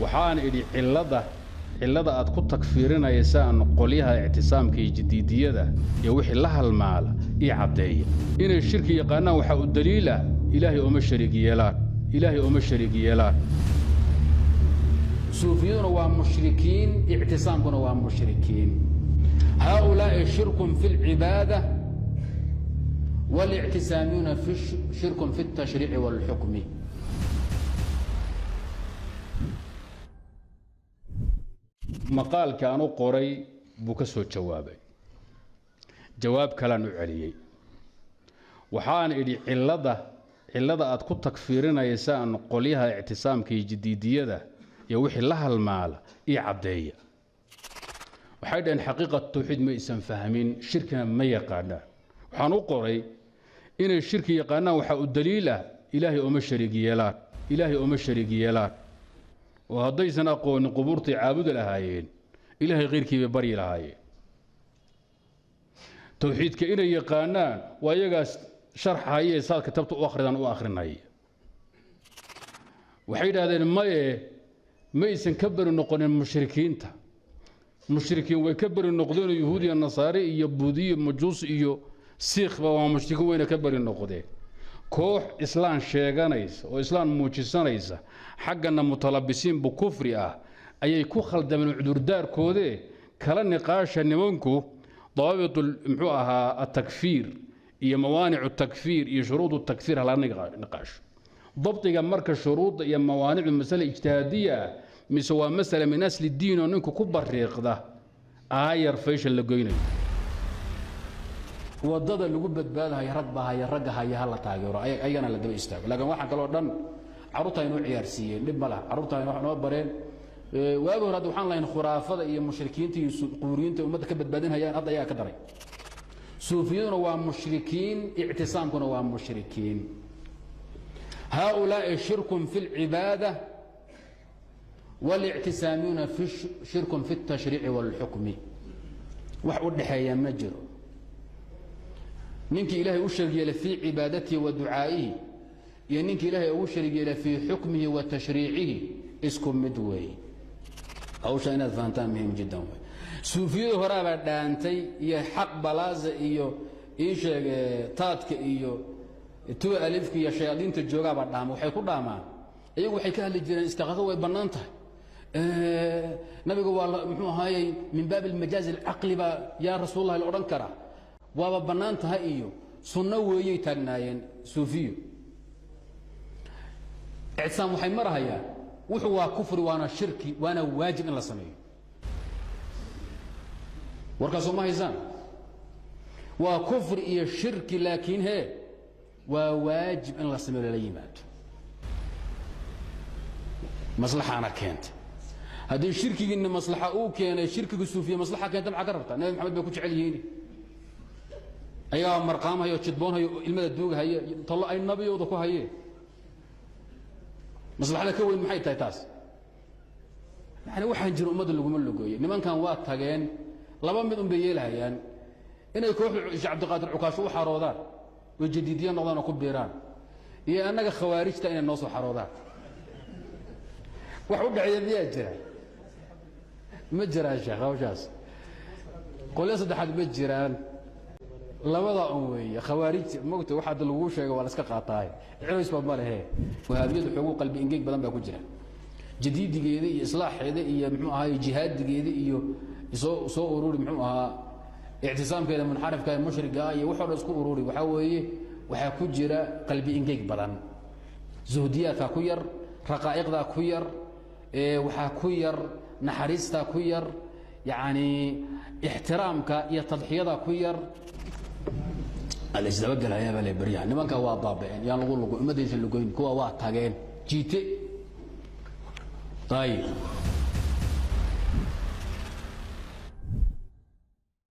Waxaan idhi cillada aad ku takfiirinaysaan qolyaha ictisaamka iyo jadiidiyada iyo wixii la halmaala ii caddeeya. Inay shirki yaqaanaan waxaa u daliila Ilaahay ooma shariig yeelaan, Ilaahay ooma shariig yeelaan. Suufiyaduna waa mushrikiin, ictisaamkuna waa mushrikiin. Haaulaa'i shirkun fi اlcibaada wاlictisaamiyuuna shirkun fi اltashriici wاlxukmi. Maqaalka aan u qoray buu ka soo jawaabay, jawaab kalaan u celiyey. Waxaan idhi cillada aad ku takfiirinaysaan qolyaha ictisaamka iyo jadiidiyada iyo wixii la halmaala ii caddeeya. Waxay dhaheen xaqiiqat tawxiid ma aysan fahmin, shirkina ma yaqaanaan. Waxaan u qoray inay shirki yaqaanaan waxaa u daliila Ilaahay ooma shariig yeelaan, Ilaahay ooma shariig yeelaan. Oo haddaysan aqoonin qubuurtay caabudi lahaayeen, Ilaahay khayrkii bay baryi lahaayeen. Tawxiidka inay yaqaanaan waa iyagaas sharxaye saad kitabta u akhridaan u akhrinaya. Waxay yidhahdeen maye, ma aysan ka beri noqonin mushrikiinta. Mushrikiin way ka beri noqdeenoo yuhuud iyo nasaare iyo buudiyo majuus iyo siikhba waa mushrikiin, wayna ka beri noqdeen. Koox islaan sheeganaysa oo islaan muujisanaysa, xaggana mutalabisiin bukufri ah ayay ku khaldameen cudurdaarkoodee. Kala niqaasha nimanku dawaabit muxuu ahaa atakfiir iyo mawaanicu takfiir iyo shuruud takfiir hala niqaasho. Dabdiga marka shuruudda iyo mawaanicdu masale ijtihaadiya ah mise waa masale min asli diin oo ninku ku bariiqda aayar faysha la goynayo. Wadada lagu badbaadahayo rag baa haya, ragga haya ha la taageero, ayagana la daba istaago. Laakiin waxaan kaloo dhan carruurta inoo ciyaarsiiyeen, dhib ma laha. Carruurta wax noo bareen waagi hore. Hadda waxaan lahayn khuraafada iyo mushrikiinta iyo quuriyiinta ummadda ka badbaadinhayaan, hadda ayaa ka daray. Suufiyaduna waa mushrikiin, ictisaamkuna waa mushrikiin. Haaulaa'i shirkun fi اlcibaada wاlictisaamiyuuna shirkun fi اltashriici wاlxukmi. Wax u dhexeeya ma jiro. Ninkii Ilaahay u sharig yeela fii cibaadatihi wa ducaa'ihi iyo ninkii Ilaahay ugu sharig yeela fii xukmihi wa tashriicihi isku mid weeye. Hawsha inaad fahantaan muhiim jiddan wey. Suufiyadu horaabaa dhaantay iyo xaq balaaza iyo ii sheeg taadka iyo tuwa alifka iyo shayaadiinta joogaabaa dhaama. Waxay ku dhaamaan iyagu, waxay ka hadli jireen istiqaaqo way bannaan tahay, nabiga waa muxuu ahaayey min baab almajaaz alcaqli baa yaa rasuulullahi la odhan karaa, waaba bannaan tahay iyo sunno weeyay taagnaayeen suufiyo. Ictisaam waxay marahayaan wuxuu waa kufri, waana shirki, waana waajib in la sameeyo. Warkaasoo ma haysaan? Waa kufri iyo shirki, laakiin hee waa waajib in la sameeyo, lala yimaado, maslaxaana keentay. Haddii shirkigiinna maslaxa uu keenay, shirkiga suufiye maslaxa keenta, maxaa ka rabtaa? Nabi Maxamed bay ku jecel yihiin, ayagaa marqaamhayo, jidboonhayo, ilmada duugahaya, tollo ay nabiyooda ku hayeen. Maslaxada ka weyn maxay tahay taas? Yani waxaan jira ummadda laguma logooyey. Nimankan waa tageen, laba mid un bay yeelahayaan: inay kooxda Sheekh Cabdiqaadir Cukaasho u xaroodaan oo jadiidiya noqdaan oo ku biiraan, iyo annaga khawaarijta inay noo soo xaroodaan. Wax u dhexeeya miyaa jira? Ma jiraan sheekh, hawshaas qolyo saddexaad ma jiraan, labada un weeye. Khawaarijta mogta waxa hadda laguu sheega waa la iska qaataay, culaysba ma lehe. Wahaabiyadu xoogu qalbi ingeyg badan baa ku jira, jadiidigeeda iyo islaaxeeda iyo muxuu ahaay jihaadigeeda iyo soo ururi muxuu ahaa ictisaamkeeda munxarifka ee mushriga iyo waxoo dhan isku ururi. Waxaa weeye waxaa ku jira qalbi ingeyg badan, zuhdiyaadkaa ku yar, raqaa'iqdaa ku yar, waxaa ku yar naxariistaa ku yar, yacni ixtiraamka iyo tadxiyada ku yar. Laisdabagelayaabaa le baryaha nimanka waa baaba'een, yaan lagu lugo ummaddaysan lugoyn. Kuwa waa tageen jiite. Ayib.